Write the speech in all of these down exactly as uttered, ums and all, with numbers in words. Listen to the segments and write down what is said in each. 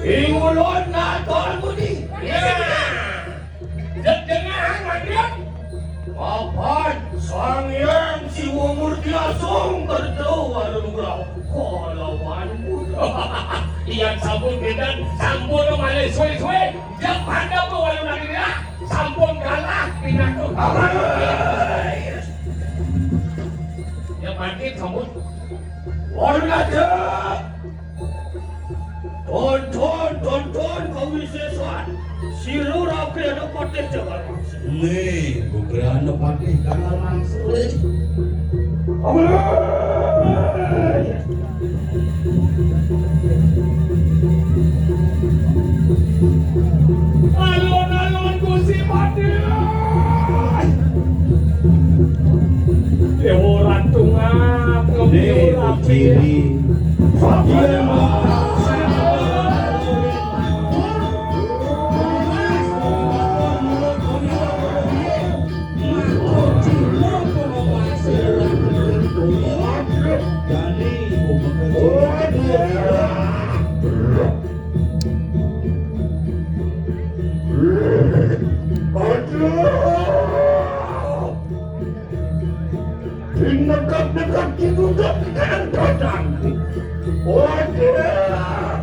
Ing ulun nator budi. Ya. Dedengahan, Madam. Apan Sang Hyang Siwa Murti Asung kerta wara nugraha kalawan Buddha. Iyan sampun kedan, sampun malih suwe-suwe. Jam handap tu walu nagri, ya. Sampun kalah pinaka. Abai. Ya, mati sampun. Walu nagri. Tonton, tonton kawisésan. Sira Rakriyana Patih Jagal Mangsa. Nih, Rakriyana Patih Jagal Mangsa. Alon-alon Gusti Patih. Déwa Ratu ngap, ngap, Déwa Ratu. Ciri. Iya, Mas. Aduh. Dinekat-nekat, digugat-gugat. Waduh.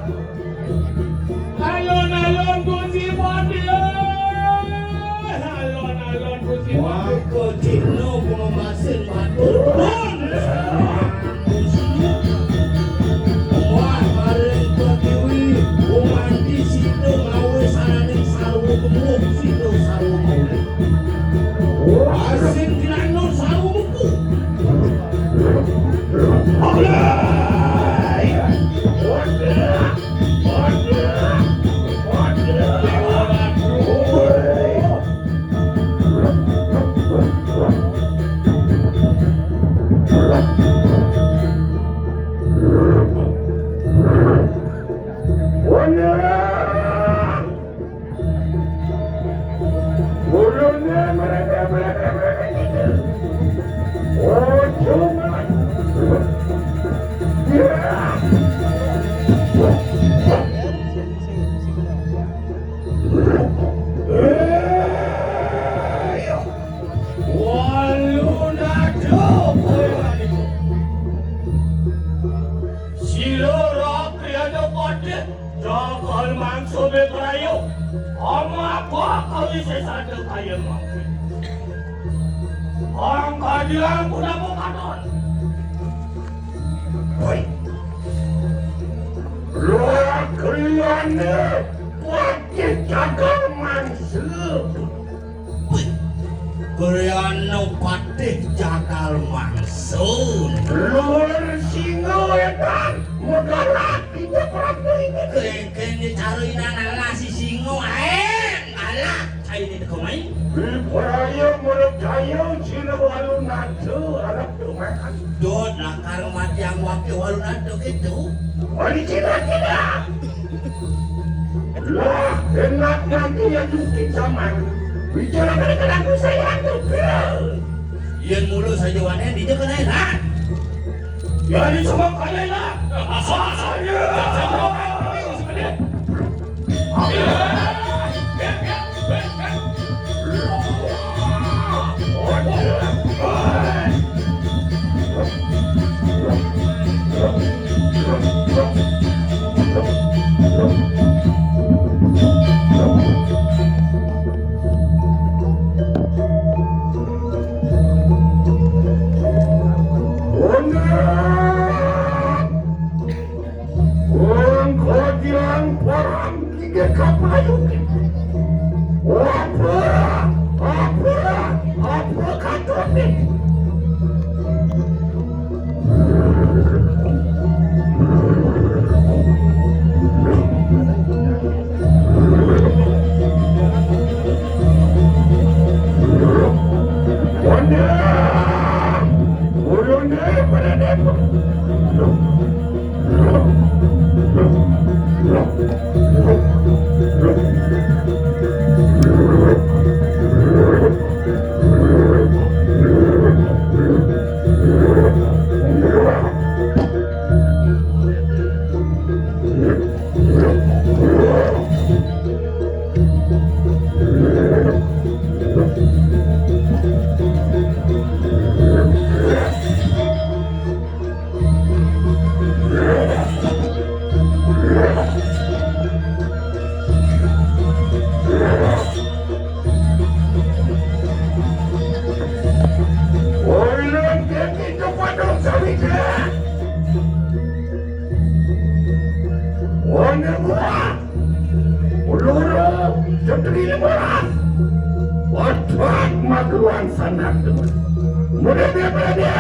Alon-alon Gusti Patih. Alon-alon Gusti Patih. Maka dina pangemasin matur pun. Wah, maring Pertiwi, gumanti sida ngawé saraning sarwa gemuk, sida sarwa maulik. Asing kirana sarwa buku. Walu nado. Sira Rakriyana Patih Jagal Mangsa bebrayu. Amapa kawisésan kaya mangkin? Angkadiang punapa katon? Woi. Rakriyana Patih Jagal Mangsa. Wih, Kriyana Patih Jagal Mangsa. Luhur singa étan, magalak injak raga ini. Kénkén cara inan alah si singa, eh, galak. Cai ini teka main. Diperaya mercaya cina walu nada arep tumekan. Dot lakar mati yang wakil walu nada gitu. Wali cina tidak. Tengah lagi yang mungkin zaman. Bicara kadang-kadang saya hantu. Iya mulu saja wadah di jalan lain, ha? Ya, di semua kali lah. Asal saya. Orang kau bilang perang tiga kapal. Apa? Apa? Apa kata ni? Wanda! Ulun ni pada dapat. Ulun kaki kepada sawitnya. Ulun buah. Uluru setri leburan. Otak mageluan sanak teman. Mudah dia pada dia.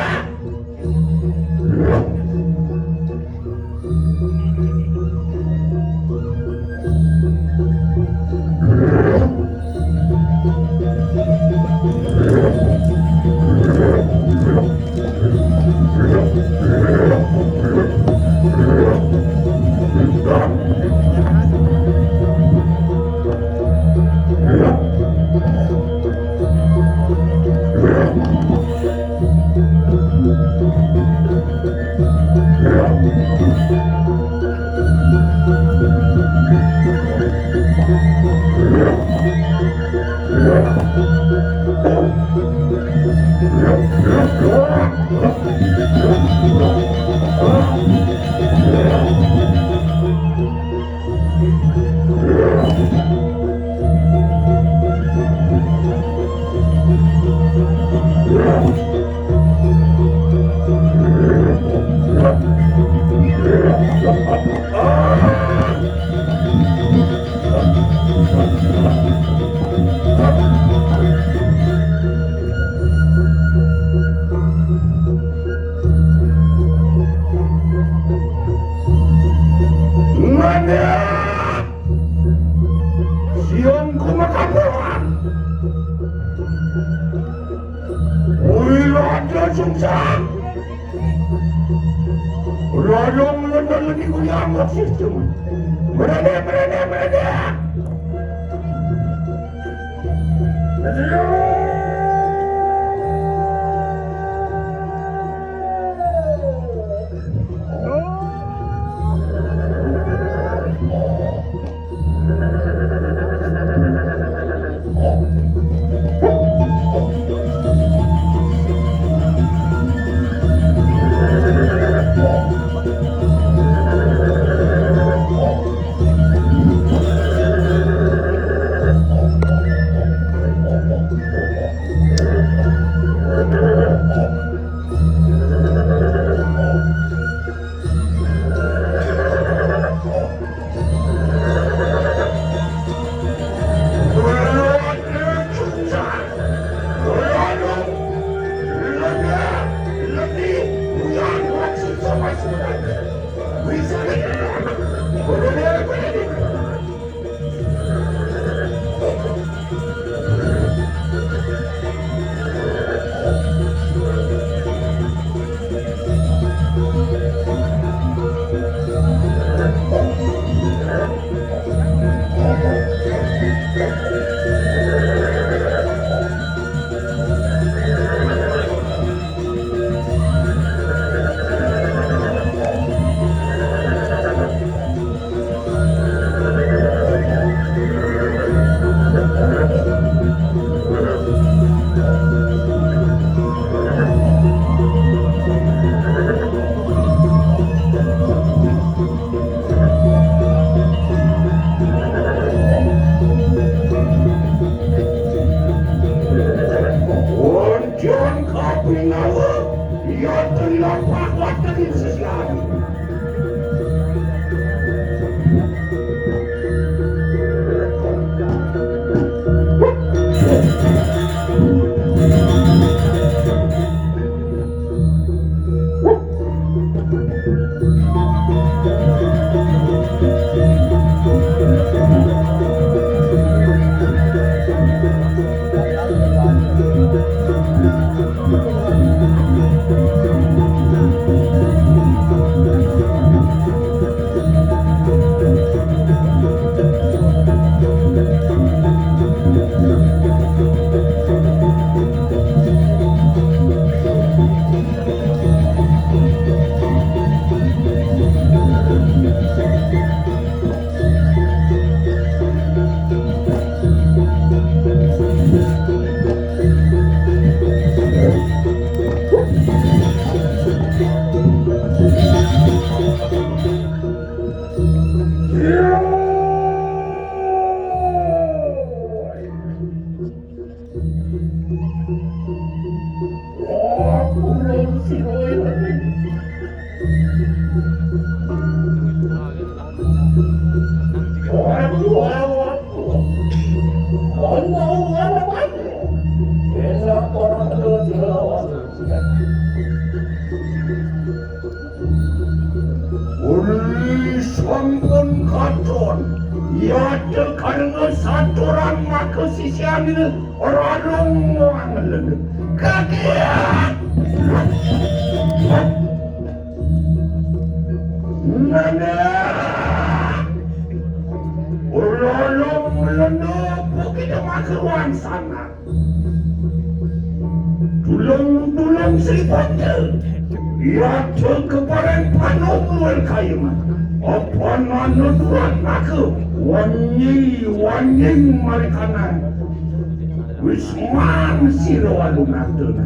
Mana? Siung ku makapuan. Ui, raja sungsang. Raja ngelendal lagi ku nyamuk sistem. Merene, merene, merene. Uli sampun katon, yata karena saturan maka sisian ini ralung muang lele. Kagiat. Nana. Ralung lele, bukit maka ruang sana. Tulung-tulung Sri Panda. Yata keparan panum luar kayuman. Apa nana tuan maka wanyi-wanyi marikanan. Wisman sira walunatuna.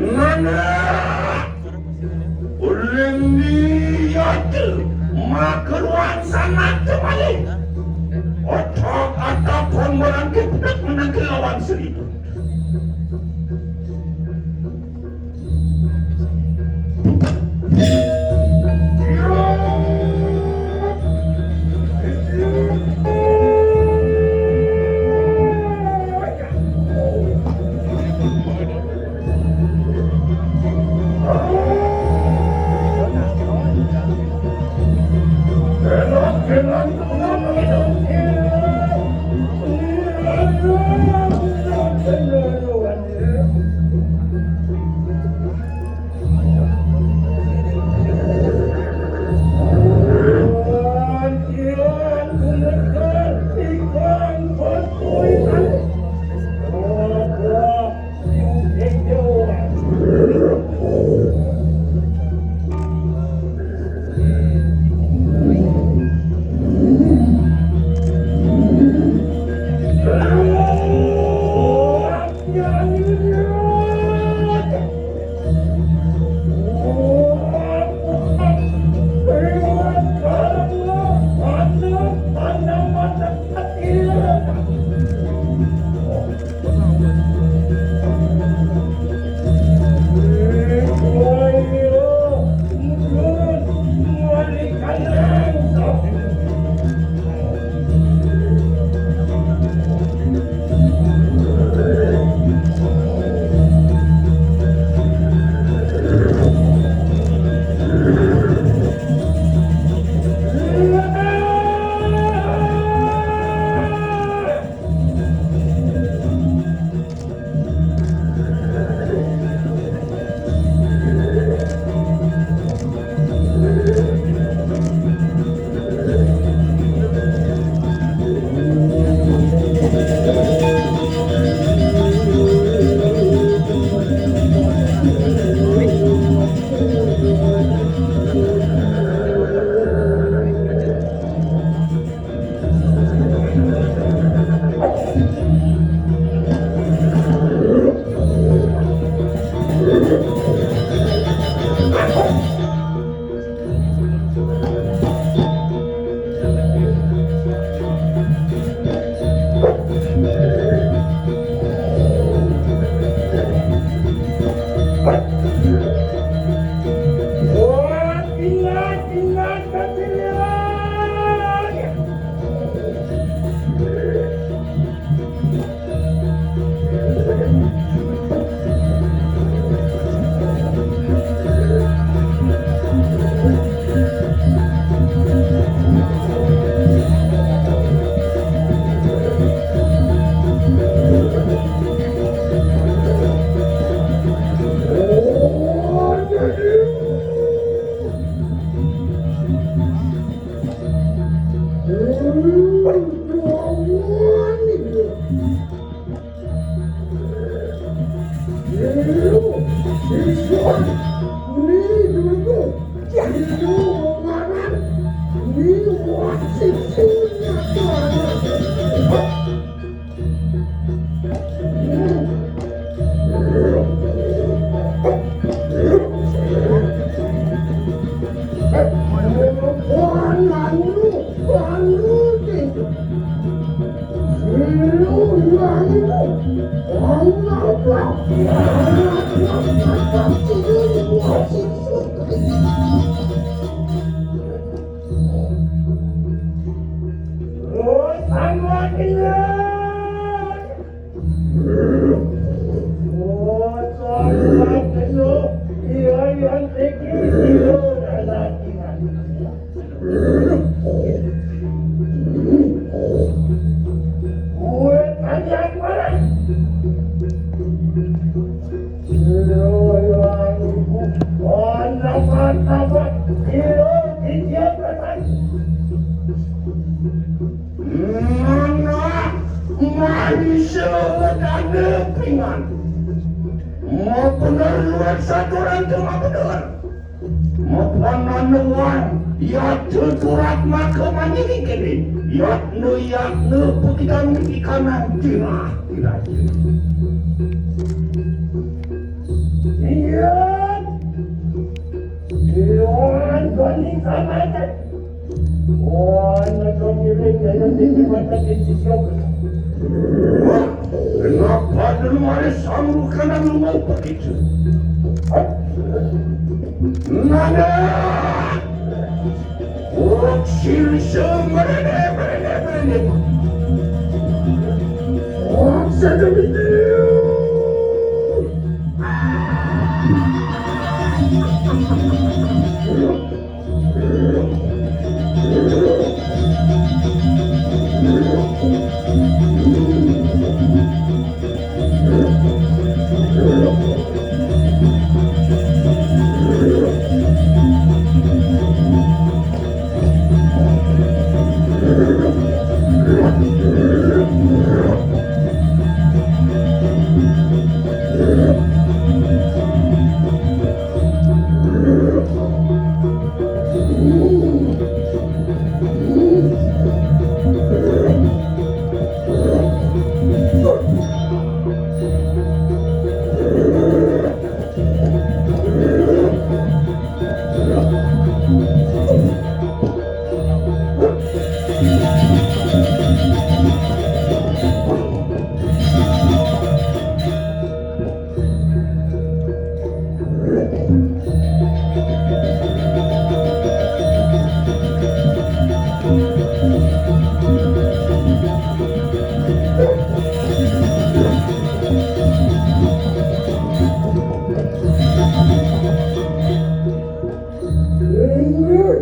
Nana. Uleng niyata makaruang sanata malih. Otak-atak pun barangkit pedek menangkil lawan seribu. Mana manusia dana pingan. Mau bener luar satu orang tu mau bener. Mau panan nuan, ya tu turak maka manyiri kini. Ya nu, ya nu, pekitan di kanan tirah, tirah. Iya. Iya, gani sama. Wah, nak kau ngiring, jangan tinggi mata tinggi siap. Kenapa dulu ada sanggup kanan lu mau begitu? Nada! Uruk sini semerene, merene, merene. Uruk sedemikian.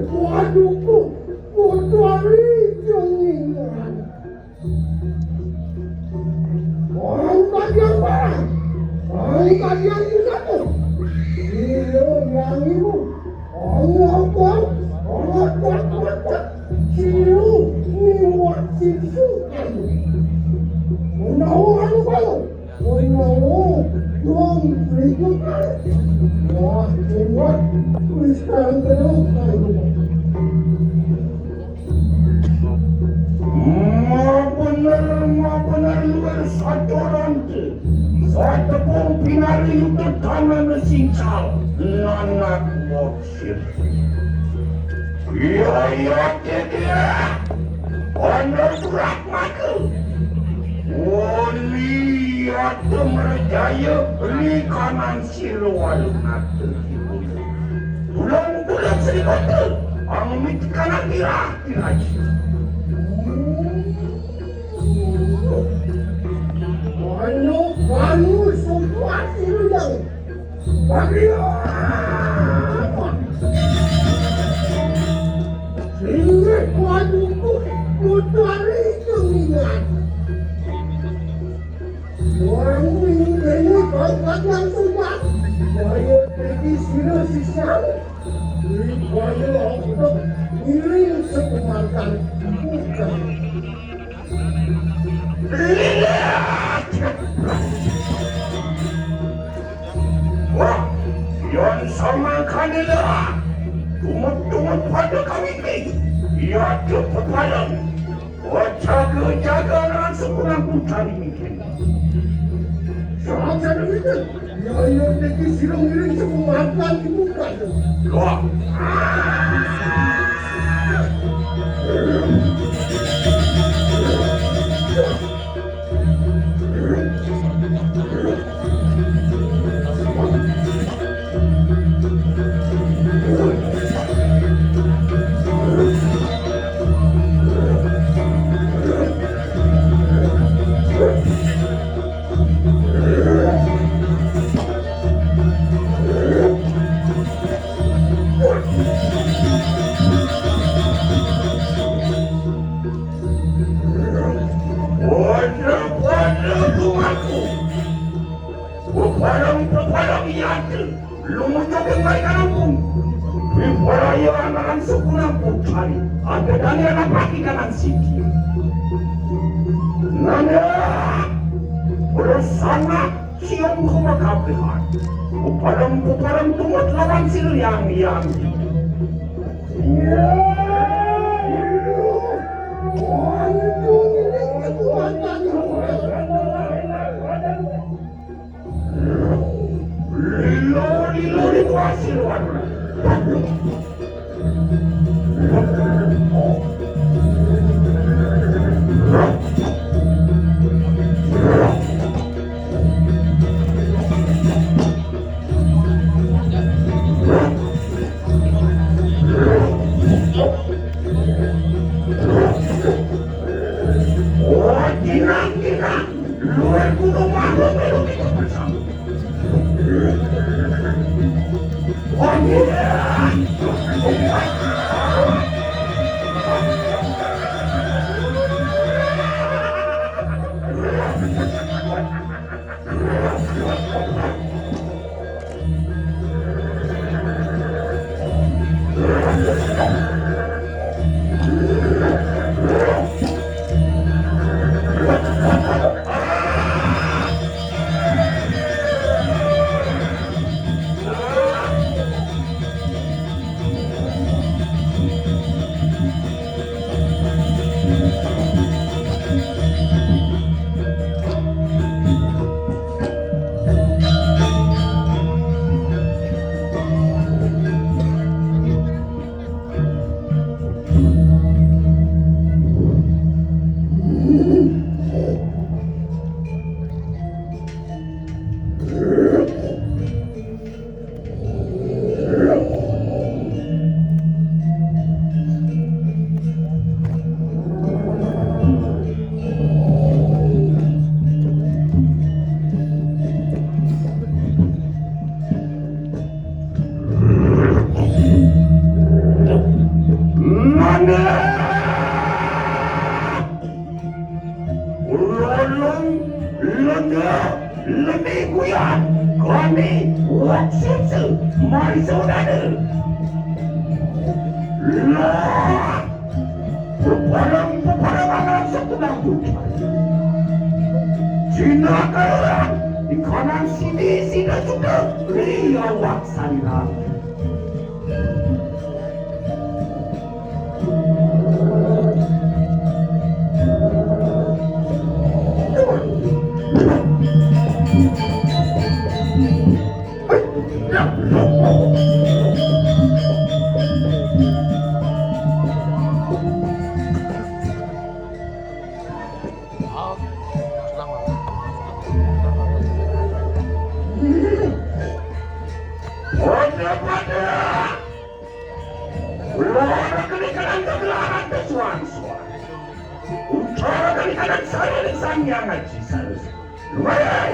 Waduh, waduh, hari ini. Orang kalian barang, orang kalian di satu. Iya, yang ibu. Allah Akbar, Allah Akbar, Allah Akbar. Siu, niwak sisu. Menawa anu kalau. Menawa, tuang berikutnya. Wah, hebat. Tuliskan terus. Mau bener, mau bener luar satu ranti. Satu pun pinari itu tanah mesincal. Nanak moksir. Iya, iya, dia, dia. Bener surat mati. Wali atau merjaya, beli kanan silu alun atau. Bulan-bulan seribatu, ang mitkanan nila, tinaji. Ano, ano, sutuan sila yang pag-iyapan. Sige, kuha dito, kutuari kami nga. Orang ini kayaknya kau kagak suka. Saya pergi sila sisang. Ini kayaknya untuk ngiring sebenarkan bukan. Lihat. Sama kanila, tumut-tumut pada kami ni. Ia tu pepalang. Jaga-jaga anak sepulang putari mungkin. Sama kanila. Ia ia deki sirong iring sepumakan ibu kandung. Wah. Wanda-wanda rumahku. Pepalang-pepalang nyata. Lumutok yang baik kampung. Di perayaan akan sepulang putari. Ada dari anak laki kanan siti. Nanda. Bersama siang rumah kapihan. Pepalang-pepalang tumut lawan siliang yang. Oh, tenang, tenang. Luar gunung manggung itu kita bersama. Oh, iya. Mana? Lolong, lenga, lemi kuya, kami, wak sese, mai saudara. Lah, pepalang-pepalang anak sekunang bukan. Cina kerang, di kanan sini, sini suka, ri awak salirang. Pada-pada. Lara kene kanan ke belahan ke suang-suang. Utara kene kanan saya dan sang yang ngaji saya. Lumayan.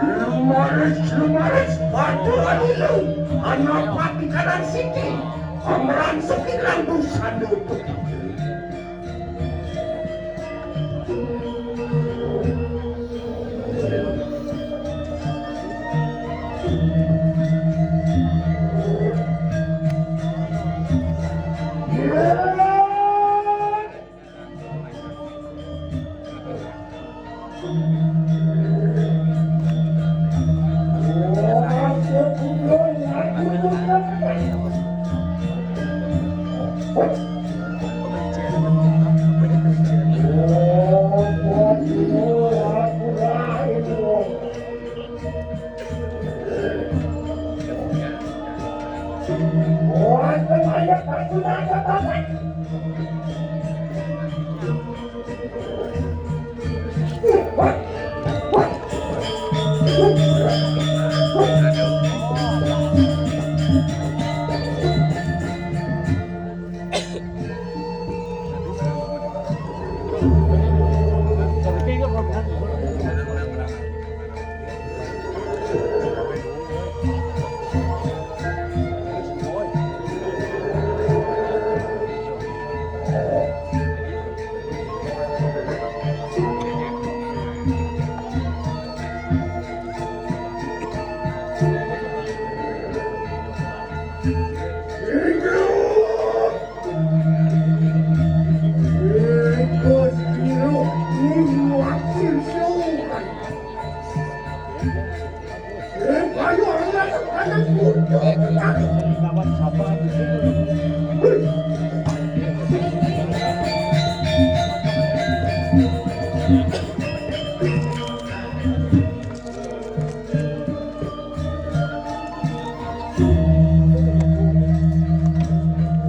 Lumaris, lumaris, padu alilu, ana pati kadang siti, amran sekiran busana tukiki.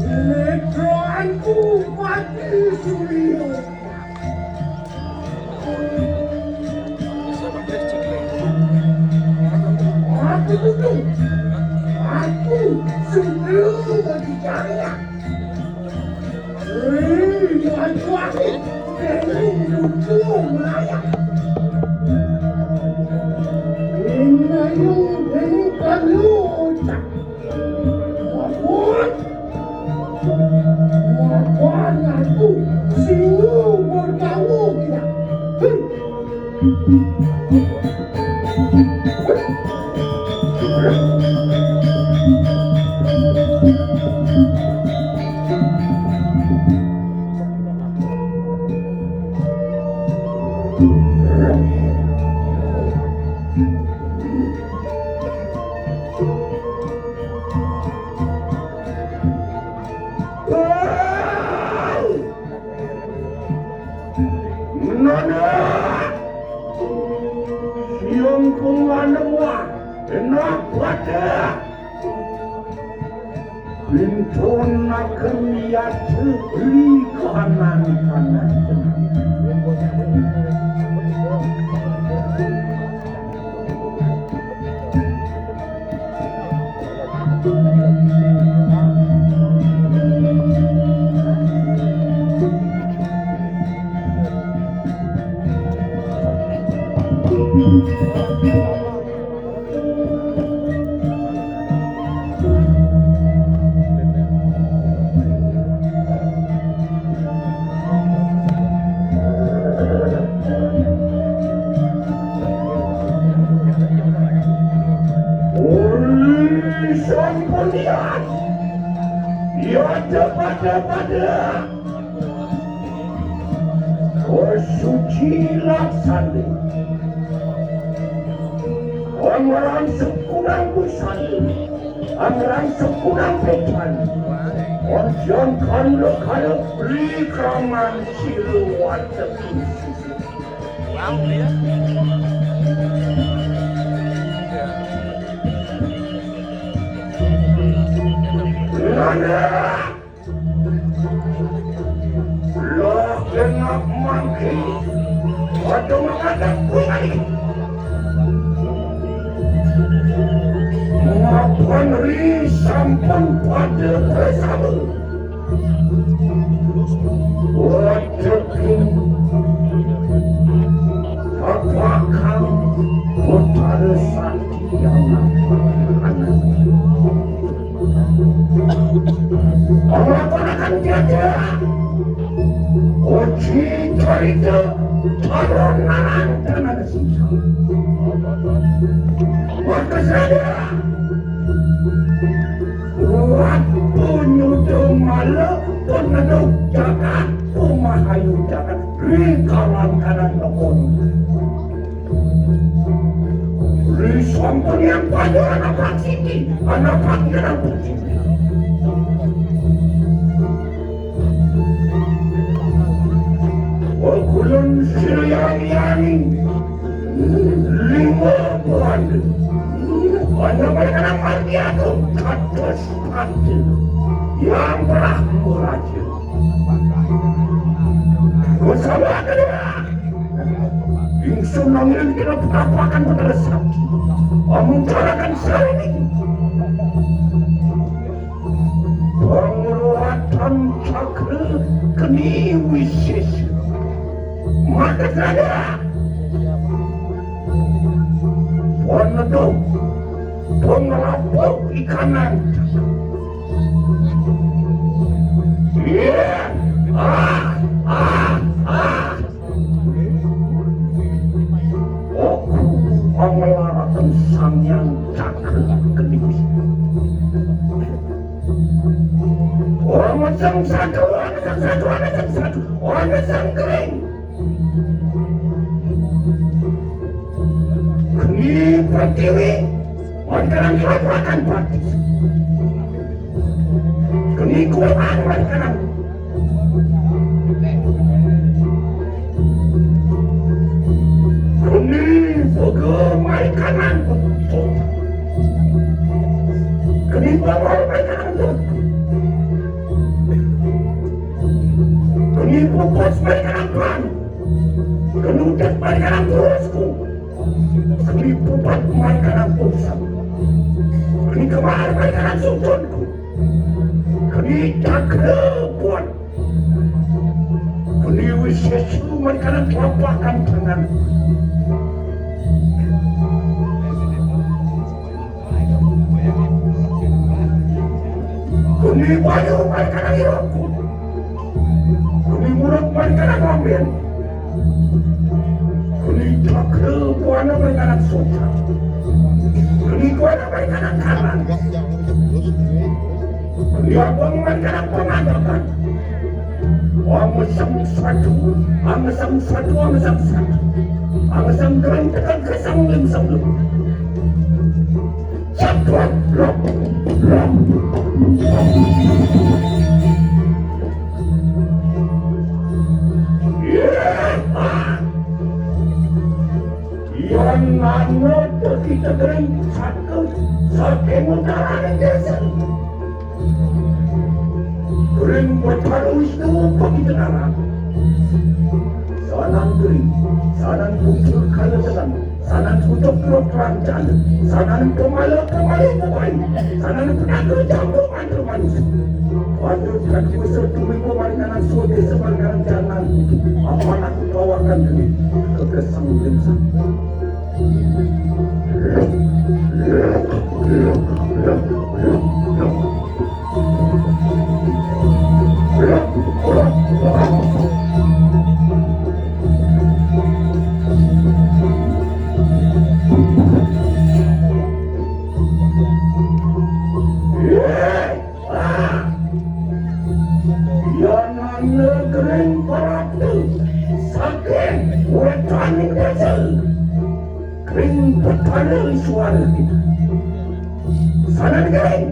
Ledaanku pati Surya. Aku butuh. Aku sudah berbicara. Hei, aku aku. Belum butuh melayang. Ini yang belum perlu. Wabon! Wabon aku, sinu bertamu kita. Hei! Nana! Siung kung anemwa, enak wate. Pintunaken yate ri kanan-kanan. Uli sampun lihat. Ya, pada-pada. Oh, suci laksane. Amran sekunang busane. Amran sekunang petan. Onjang kanduk-kanduk beli kraman silu watekin susu. Nanda! Lah, kena mangke. Waduh, menghadap kuwi. Mapan ri sampun pada bersama. Waduh, apakah Utara Sakti yang nampak? Melaksanakan jaja. Uji carita calon narantana sisa. Maka saya waktu nyuda mala peneduh jagat, pemahayu jagat, ri kawan kanan nekon. Ri sampun yang pada anak siti, anak pangeran siti. Wakulun siriyang-yang lima bulan. Hanya mereka yang mati aku kados pati yang berah meraja. Bersama kedua. Ingsun nanging kena petapakan Betara Sakti. Amung carakan sari niki. Pangruwatan cakra keni wisis. Maka sadar. Wanedo. Pangrabuk ikanan. Iya. Ah, ah, ah. Aku panglaraken Sang Hyang Cakra Kedhis. Ora meseng satu, ora meseng satu, ora meseng satu, ora meseng kering. Geni pertiwi, ora kena kelapakan pati. Geni kuat, ora kena. Geni boga marikanan. Keni pupuas mari kana pran. Keni utek mari kana purusku. Keni pupat mari kana pusat. Keni kemar mari kana sutunku. Keni cakre buat. Keni wis Yesu mari kana telapak tangan. Keni banyu mari kana irungku. Keni muruk mari kana ngambil. Keni cakre buana mari kana sutra. Keni kuana mari kana kanan. Keni abang mari kana pengangkatan. Angesang satu, angesang satu, angesang satu. Angesang gerang tekan kesang lim sang lim. Satu, lop, lop. Iya, ah. Yang nano kita kering satu, satu mutara desa. Kering bertaruh itu pagi tenara. Sanan kering, sanan kucur kala tenang, sanan kucur kerok kerancan, sanan pemala pemala bukai, sanan penakut campur mantra manusia. Waduh, kan kuasa tumiko marikanan suatu sebarikanan jalan. Apa nak tawarkan diri? Kekesang linsang. Yanana kering paratu saking wetaning desa. Kering petara suara kita. Sanan kering,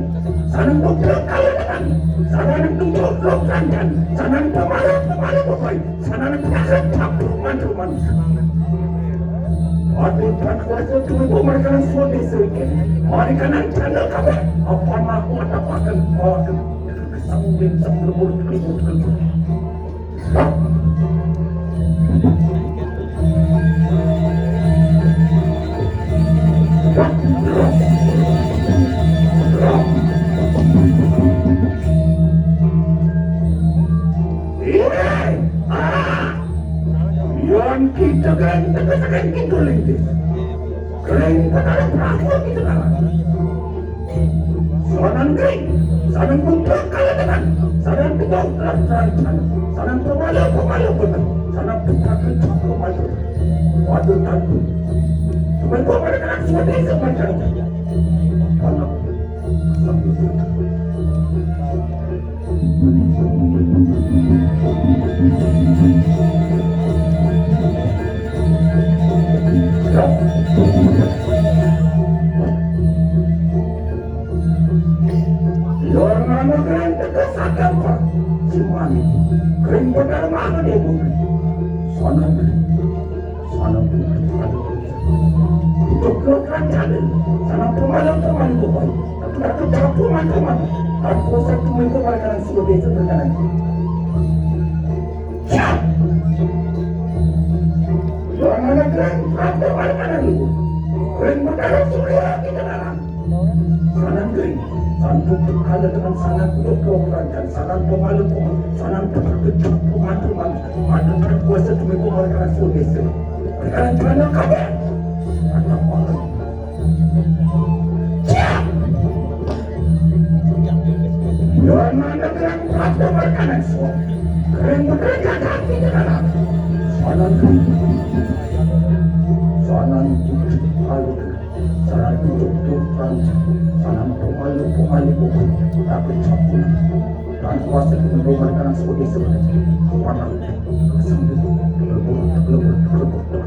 sanan buka kaladan, sanan tutup lokandan, sanan pemara pemara bukai. Sanan perakat tak perumahan-perumahan. Aduh, tak kuasa tubuh mereka suami seikin. Mereka nak tanda kabar. Apa nak kuat apakan, apakan. Kesang, kesang, lebur, lebur, lebur. Iya. Ah. Yon kita kering tegasaken kita lintis. Kering petara perahu kita kalah. Sanan kering, sanan buta kalah dengan, sanan buta kalah dengan, sanan pemalu pemalu benar, sanan buta kencang pemalu. Waduh tantu. Cuma gua pada kena semua desa macam. Panas. Lor nama keren tegas akan, Pak. Cuman kering benar mana dia bumi. Sana. Sanang putri, untuk keluarkan jalan, sanang pemalang pemalang bohong, tapi aku tak pun mantuman, aku satu minggu mereka sudah biasa berjalan. Siap. Yang mana keren, aku mana mana lu, keren berdarah surya kita dalam. Sanan kering, sanan tutup kala dengan sanan tutup kerokan, sanan pemalu pemalu, sanan tutup tutup pematu pematu, matu berkuasa tumiko mereka sudah. Mereka rencana kabar. Anak malam. Siap. Yang mana keren, aku mereka sudah. Keren bekerja kaki dengan sanan kering, sanan tutup kala. Sanan tutup tutup, sanan pemalu pemalu buku, tapi capun. Dan kuasa itu memberikan sebagai sebagai kekuatan. Sambil lebur, lebur, lebur, lebur.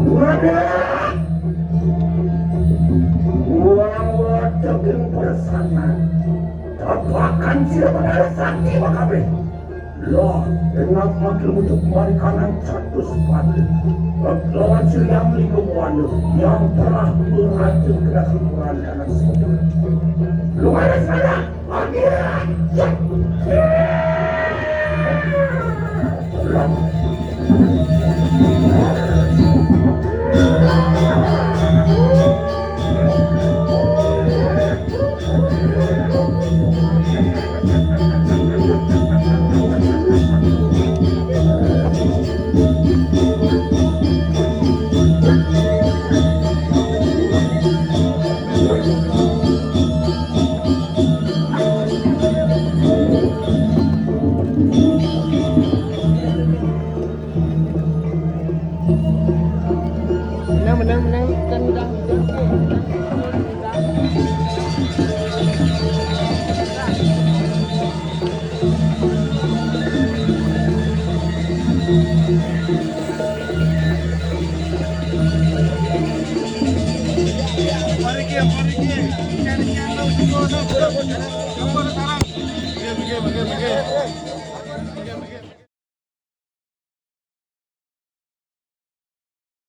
Wadah! Wong wadah geng bersana. Tepakan sira menara sakti makabeh. Lah, dengan wakil untuk kembali kanan satu sepatu. Lawan silang lima buana yang telah berhasil kena hiburan anak sekolah. Luar sana, pergi! Menang, menang, menang. Kan udah, udah. Mari, Ki, mari, Ki. Cari yang tahu juga, tahu. Coba sekarang. Oke, oke, oke, oke.